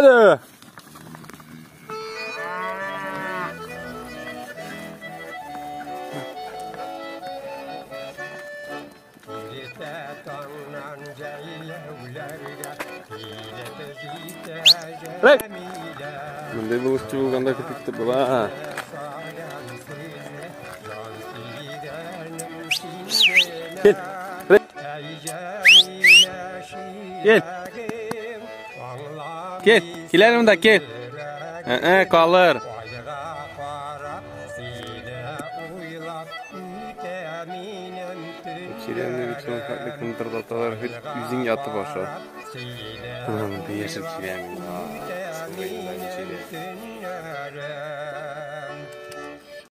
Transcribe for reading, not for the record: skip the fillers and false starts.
Hadi. Мондай булышчы булганда көтеп көтеп була. Кел. Кел. Кел. Кил монда, кел. Ә, калыр. Чирәмне бит шуның хәтле кымтырдаталар, хоть үзең ятып аша. Монда яшел чирәм.